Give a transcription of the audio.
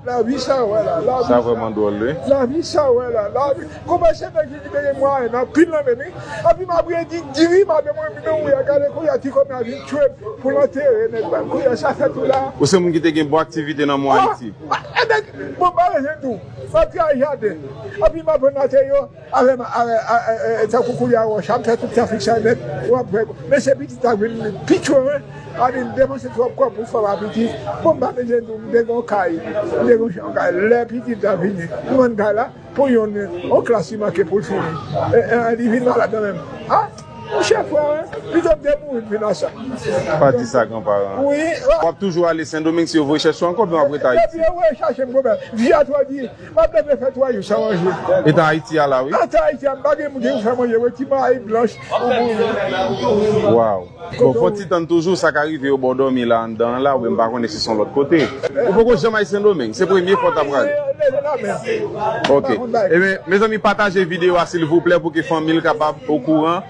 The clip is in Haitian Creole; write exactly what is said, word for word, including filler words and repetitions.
Lavi sa wè la, lavi Sa vrèman dwòl, wi. Lavi sa wè la, lavi. Kòman se nèg ki te gen mwayen anpil nan men li. Epi m ap redi diri madanm mwen, mwen wi, gade kounye a ti kòmè a vin tchwe pou l antere nèg la. Kounye a sa fè tou la. Ou se moun ki te gen bon aktivite nan Mwen Ayiti. Ah, e nèg, bon, pa bezwen di w. M ap travay jaden. Epi m ap pran materyo. Avè m, avè, tankou koulye a wòch, ap fè tout trafik sa nèt, w ap fè. Men se pitit la vin pi tchwen, a vin depanse twòp kòb pou fanm a pitit. Bon, m pa bezwen di w, m te gen yon kay, m te gen yon kay. Lè pitit la vini, m vann kay la, pou yon, yon klas li manke pou l fini. E, e, li vin malad kanmenm. Ah, monchè frè, pito m te mouri m vin nan sa. Pa di sa granparan. Wi. W ap toujou ale Sendomeng si yo voye chèche w ankò, oubyen w ap rete Ayiti? Epi yo voye chache m granpè. Vi a twò di, m ap leve fè twa jou san manje. Eta Ayiti a la, wi. Ata Ayiti a, m pa gen moun ki pou fè manje, wi, ti mayi blanch ou bouyi. Waw. Bon, fò ti tann toujou, sa ka rive yo ba w dòmi la anndan an la, oubyen m pa konnen si se yon lòt kote. Ou poko janm al Sendomeng, se premye fwa w ta pral. Leve la men. Ok. Ebyen, mezanmi, pataje videyo a silvouplè pou ke fanmi l kapab okouran.